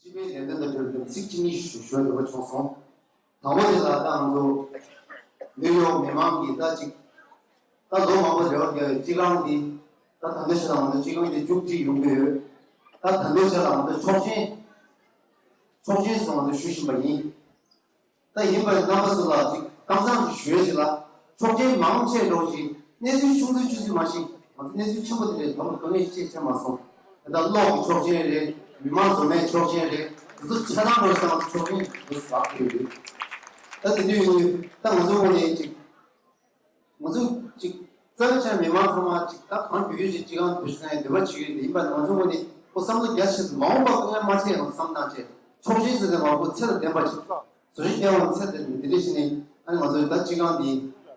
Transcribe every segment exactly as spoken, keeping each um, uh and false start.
སྤྱི་པའི་ལས་དོན་དང་འབྲེལ་བའི་ཚིག་གཅིག་གཉིས་ཤིག་ཞུ་འདོད་པ་བྱུང་སོང་། དང་པོ་དེ་ལ་ད་ང་ཚོ་ནིའུ་ཡོག་མི་མང་གིས་ད་ཅིག་ད་ལོ་མང་པོ་རེ་བ་བརྒྱབ་པའི་སྤྱི་ཁང་འདི་ད་ད་ལྟའི་ཆ་ལ་ང་ཚོ་སྤྱི་ཁང་འདི་མཇུག་སྒྲིལ་ཡོང་གི་ཡོད། ད་ད་ལྟའི་ཆ་ལ་ང་ཚོ་ཆོག་མཆན་ཆོག་མཆན་སོགས་ང་ཚོ་ཞུ་བཞིན་པ་ཡིན། ད་ཡིན་པར་རྣམ་པ་ཚོ་ལ་ཅིག་གཏམ་བཟང་ཞིག་ཞུ་ཡས་ཞིག་ལ། ཆོག་མཆན་མང་ཆེ་འགྲོ་ཞིག་གནས་ཚུལ་ཆུང་ཚུལ་ཆུང་ཚུལ་མ་ཞིག་ང་ཚོ་གནས་ཚུལ་ཆེན་པོ་དེ་འདྲའི་དམ་དུ་དཀའ་ངལ་ཞིག་ཆེ་ཆེ་མ་སོང་། ད་ལྟ་གློག་གི་ཆོག་མཆན་རེད། མི་མང་འཛོམས་མའི་ཆོག་མཆན་རེད། དེ་ཚོ་ཆ་ཚང་འགྲོ་ཞིག་ང་ཚོ་ཆོག་མཆན་དེ་ཚོ་ཟགས་ཡོད་རེད། ད་དེ་འདྲ་ཡོད་དུས་ད་ང་ཚོའི་ངོས་ནས་ཅིག་ང་ཚོ་ཅིག་རྩ་བའི་ཆ་མི་མང་ཚང་མ་ཅིག་ད་གང་དགོས་རྒྱུ་ཞིག་ཅིག་གང་དུ་ཞིག་ན་ཡང་འདོད་པ་བྱེད་ཀྱི་ཡོད་དེ་ཡིན་པ་ང་ཚོ་ངོས་ནས་ཁོ་བསམ་བློ་རྒྱ་ཆེ་ཚོ་མ་འོངས་པ་དཀའ་ངལ་མ་འཕྲད་ཡང་བསམ་གནང་བྱས་ཆོག་མཆན་ཟེར་ནས་མ་ཁོ་ཚད་ལ་ལྡན་པ་ཅིག་བཟོ་ཞིག་རྒྱག་འོང་ཚད་དེ་དེ་འདྲ་ཞིག་ནས་ཨ་ནི་ང་ཚོ་ད་ཅིག་གང་དེ་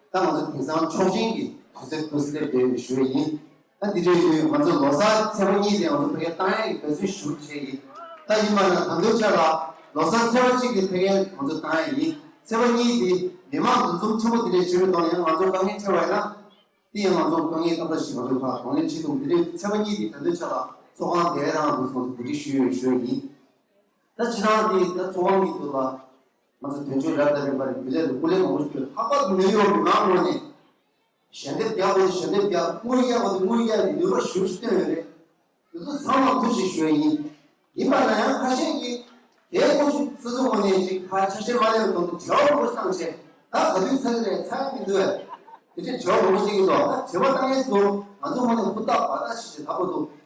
ད་ང་ཚོ་དེང་སང་ཆོག་མཆན་གྱི་དུས་ཚོད་དུ་སླེབས་བསྡད་ཡོད་ཞུ་ཡས་ཡིན། ད་འདི་འདྲ་ཡོད་དུས་ང་ཚོ་ལོ་གསར་ཚེས་པ་གཉིས་དེ་ང་ཚོ་ཕ་གིར་བཏང་ཡས་ཀྱི་འབད་བརྩོན་ཞུ་བྱས་ཡིན། ད་ཡིན་པ་ན་ད་འདོད་ཆ་ལ་ལོ་གསར་ཚེས་པ་གཅིག་གི་ཕ་གིར་ང་ཚོ་བཏང་ཡས་ཡིན། ཚེས་པ་གཉིས་དེ་མི་མང་འདུ་འཛོམས་ཆེན་པོ་དེ་འདྲ་བྱེད་པའི་ཐོག་ནས་ཡང་ང་ཚོ་དཀའ་ངལ་འཕྲད་པ་ཡིན་ན། དེ་ཡང་ང་ཚོ་དཀའ་ངལ་ཏག་ཏག་ཞིག་ང་ཚོ་ཕར་གདོང་ལེན་བྱེད་ཐུབ། འདི་འདྲའི་ཚེས་པ་གཉིས་དེ་ད་འདོད་ཆ་ལ་ཚོགས་ཁང་དེ་རང་དུ་སོང་གོ་སྒྲིག་ཞུས་ཡོད་ཞུ་ཡས་ཡིན། ད་སྤྱིར་བཏང་དེ་ད་ཚོགས་ཁང་གི་དུས་ལ་ང་ཚོ་དོན་གཅོད་རབ་དང་རིམ་པ་རེད། རྒྱུན་ལས་རུ་སྐུ་ལས་མང་པོ་ཞིག་ཡོད། ལྷག་པར་དུ་ནིའུ་ཡོག་མི་མང་ངོས་ནས་ཞལ་འདེབས་རྒྱག་དགོས་ཞལ་འདེབས་རྒྱག་དངུལ་གཡར་བ་དང་དངུལ་གཡར་ནས་ནུས་པ་ཞེ་པོ་ཞིག་བཏོན་ཡོད་རེད། དེ་ཚོ་ཚང་མ་ཐུགས་རྗེ་ཞུ་ཡ་ཡིན། ཡིན་པ་ན་ཡང་ཁ་ཤས་ཀྱིས་དེའི་སྐོར་ཞིག་སོ་སོ་ངོས་ནས་ཅིག་ཕར་ཆ་ཤས་མ་ལེན་པའི་དོན་དུ་དྲི་བ་མང་པོ་ཞིག་བཏང་བྱས་ད་ག་དུས་ཚར་གི་རེད་ཚར་གི་མི་འདུག་བས། དེ་འདྲའི་དྲི་བ་མང་པོ་ཞིག་གི་འདུག་ད་དྲི་བ་བཏང་ཡས་སུ་ང་ཚོ་ངོས་ནས་ཧུར་ཐག་བར་ཐག་ཞིག་བྱས་ད་བར་དུ།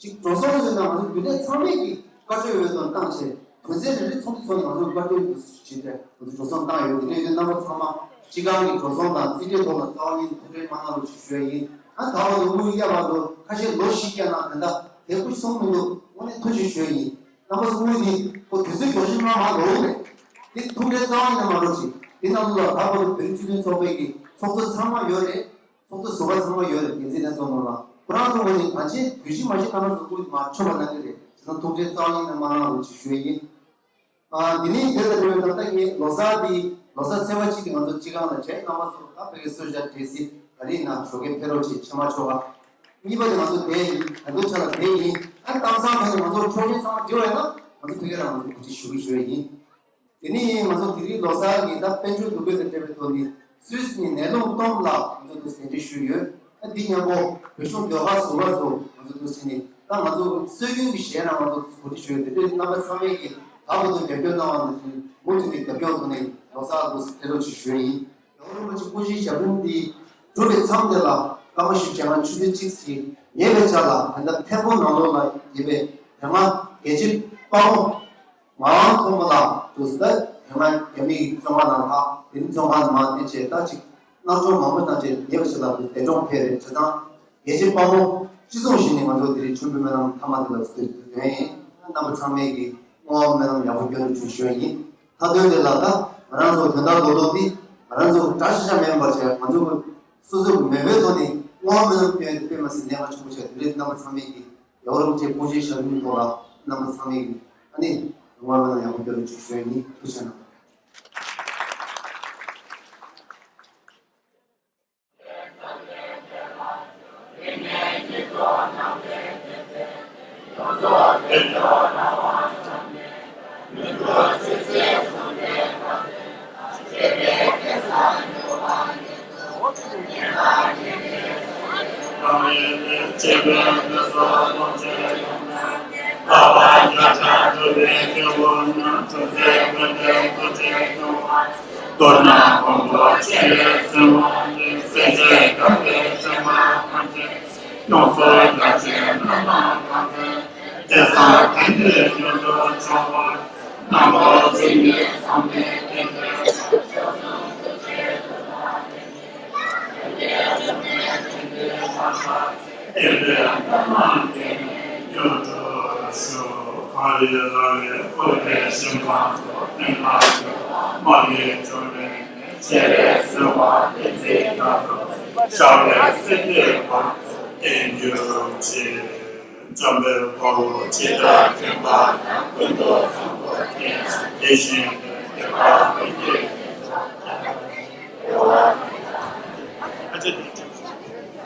ཅིག་འགྲོ་སོང་ཡོད་ན་ང་ཚོ་རྒྱུན་ལས་ཚང་མས་ཀྱི་བཀའ་འཁྲོལ་ཡོད་དོན་བཏང་བྱས་དོན་ཚན་རེ་རེ་ཚོགས་འདུ་ཚོགས་ནས་ང་ཚོ་བཀའ་འཁྲོལ་ཡོད་དོན་ཞིག་བྱས་ཏེ་ང་ཚོ་འགྲོ་སོང་བཏང་ཡོད། དེ་འདྲ་ཡོད་དུས་རྣམ་པ་ཚང་མ་སྤྱི་ཁང་གི་འགྲོ་སོང་དང་རྩིས་སྤྲོད་ཐོག་ལ་རྩ་བ་ཉིད་ཐུགས་ཁྲལ་མ་གནང་རོགས་ཞེས་ཞུ་ཡ་ཡིན། ཨ་ད་བར་དུ་དངུལ་གཡར་བར་དུ་ཁ་ཤས་ལོ་བཞི་བསྐྱལ་ན་དེ་འདྲ་དེ་ཁུ་སོང་མི་འདུག་དངོས་གནས་ཐུགས་རྗེ་ཞུ་ཡ་ཡིན། རྣམ་པ་ཚོ་དངུལ་འདི་ཁོ་དུས་ཚོད་འགྱོག་བཞིན་མ་མ་ལོག་རེད། དེ་ཐུགས་ཁྲལ་རྩ་བ་ཉིད་ནས་མ་རོགས་ཅིག་དེ་ནང་ལོགས་ལ་ད་བར་དུ་བོད་རིགས་སྤྱི་མཐུན་ཚོགས་པའི་གི་ཚོགས་གཙོ་ཚང་མ་ཡོད་རེད། ཚོགས་གཙོ་ཟུར་པ་ཚང་མ་ཡོད་རེད། འགན་འཛིན་ལྷན་ཚོགས་ནང་ལ་ཁོ་རང་ཚོ་ངོས་ནས་ད་ཆེད་དུས་ཕྱིན་མ་ཤེས་ཐ་མ་ཚོ་དབུས་མ་ཆོད་པ་གནང་གི་རེད། བྱས་ཙང་ཐུགས་ཁྲལ་རྩ་བ་ཉིད་ནས་མ་གནང་རོགས་ཅེས་ཞུ་ཡ་ཡིན། ཨ་འདི་ནས་དེ་ལྟ་བུའི་ད་ལྟ་ངས་ལོ་གསར་འདི་ལོ་གསར་ཚེས་པ་གཅིག་གི་ང་ཚོ་སྤྱི་ཁང་ལ་བྱས་རྣམ་པ་ཚོ་ད་ཕ་གི་གསོལ་ཇ་འབྲས་སིལ་ག་རེ་ཡིན་ན་ཞོགས་ཀས་ཕེབས་རོགས་ཅེས་ཕྱི་མ་ཆོག་ག་གཉིས་པ་དེ་ང་ཚོ་དེ་ཡིན། ད་འདོད་ཆ་ལ་དེ་ཡིན། ཨ་གཏམ་བཟང་ཕ་གི་ང་ཚོ་ཆོག་མཆན་ཚང་མ་འབྲི་བ་ཡིན་ན་ང་ཚོ་ཕ་གི་རང་ང་ཚོ་གོ་སྒྲིག་ཞུ་གི་ཞུ་ཡ་ཡིན། དེ་ནས་ང་ཚོ་དེ་རིང་ལོ་གསར་གྱི་ད་དཔལ་འབྱོར་འདུ་འགོད་དང་འབྲེལ་བའི་ཐོག་ནས་སུད་སི་ནས་ནེ་ལུང་ཏོམ་ལགས་ང་ཚོ་འདུག་སེ་གདན་འདྲེན་ཞུས་ཡོད། ཨ་འདི་མཉམ་པོ་བོད་གཞུང་ཟློས་གར་ཟུར་པ་ཚོ་ང་ཚོ་འདུག་སེ་ནས་ད་ང་ཚོ་སྲོལ་རྒྱུན་གྱི་གཞས་རང་ང་ཚོ་གོ་སྒྲིག་ཞུས་ཡོད། དེ་འདྲའི་རྣམ་པ་ཚང་མས་ཀྱིས་ད་བར་དུ་རྒྱབ་སྐྱོར་གནང་བ་ནང་བཞིན་མུ་མཐུད་ནས་རྒྱབ་སྐྱོར་ཐོག་ནས་ལོ་གསར་འདུག་སེ་ཕེབས་རོགས་ཅེས་ཞུ་ཡ་ཡིན། རྒྱལ་བ་རིན་པོ་ཆེ་སྐུ་ཕྱྭའི་ཞབས་དྲུང་འདི་གྲུབ་པའི་མཚམས་དེ་ལ་སྐར་མ་བཞི་བཅུ་ང་ཆུ་ཚོད་གཅིག་ཅིག་ཉེ་བའི་ཆར་ལ་ད་ལྟ་ཐེམ་པོ་ནང་ལོགས་ལ་ཡོད་པའི་དེ་སྔ་རྒྱལ་གཅེས་དཔའ་བོ་ངག་དབང་མཚོ་མོ་ལགས་འདུག་སེ་ད་དེ་སྔ་རྒྱ་མིའི་བཙོན་ཁང་ནང་ལྷག་དེ་ནི་བཙོན་ཁང་ནང་མར་བསྡད་བྱས་ད་ཅིག་གནང་སྦྱོང་མང་པོ་གནང་བྱས་ཉེ་བའི་ཆར་ལ་འདུག་སེ་འདས་གྲོངས་ཕེབས་རེད། བྱས་ཙང་རྒྱལ་གཅེས་དཔའ་བོ་སྤྱི་ཚོགས་གཞི་ནས་ང་ཚོ་དེ་རིང་མཆོད་འབུལ་སྨོན་ལམ་མཐའ་མ་དེ་ལ་སྩོལ་དོན་ཡིན། རྣམ་པ་ཚང་མས་ཀྱིས་བསྔོ་བ་སྨོན་ལམ་ཡག་པོ་སྐྱོན་རོགས་ཞུ་ཞུ་ཡ་ཡིན། མཐའ་དོན་དེ་ལ་ད་ང་རང་ཚོ་དོན་དག་རྡོག་རྡོག་འདི་ང་རང་ཚོ་གྲ་ཤ་ཤ་མེད་པར་བྱས་ང་ཚོ་སོ་སོའི་མོས་པའི་ཐོག་ནས་བསྔོ་བ་སྨོན་ལམ་སྐྱོན་ཡ་དེ་དཔེ་མ་སྲིད་གནད་འགག་ཆེན་པོ་ཆགས། དེ་རིང་རྣམ་པ་ཚང་མས་ཀྱིས་རྒྱལ་བ་རིན་པོ་ཆེ་སྐུ་ཕྱྭའི་ཞབས་དྲུང་ཐོག་ལ་རྣམ་པ་ཚང་མས་ཀྱིས་ཨ་ནི་བསྔོ་བ་སྨོན་ལམ་ཡག་པོ་སྐྱོན་རོགས་ཞུ་ཞུ་ཡ་ཡིན། ཐུགས་རྗེ་གནང་། ཐ་མ་འདི་ནི་མྱུར་དུ་ཞུ། གངས་རི་ར་བས་བསྐོར་བའི་ཞིང་ཁམས་སུ། ཕན་པ་ཡོད་མ་གི་འབྱུང་གནས་ནི། བྱེ་བའི་སེམས་དཔའ་བསྟན་འཛིན་རྒྱ་མཚོ་ཆེ། ཤར་བའི་སེང་གེ་བར་དུ་བརྟན་གྱུར་ཅིག། འཇམ་དཔལ་དཔའ་བོས་ཇི་ལྟར་མཁྱེན་པ་དང་། ཀུན་ཏུ་བཟང་པོ་སྟེ། དེ་བཞིན་དུ་ཁྱད་པར་མི་འགྱུར།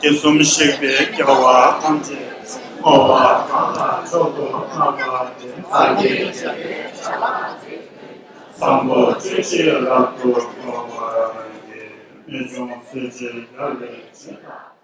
དེ་གསུམ་གཤེགས་པའི་རྒྱལ་བ་ཐམས་ཅད་བསྔོ་བ་གང་ལ་མཆོག་ཏུ་བསྔགས་པ་དེ། བདག་གིས་བཟང་པོ་སྤྱོད་ཕྱིར་རབ་ཏུ་བསྔོ་བར་བགྱི། རྨད་བྱུང་སྲས་བཅས་རྒྱལ་བའི་བྱིན་རླབས།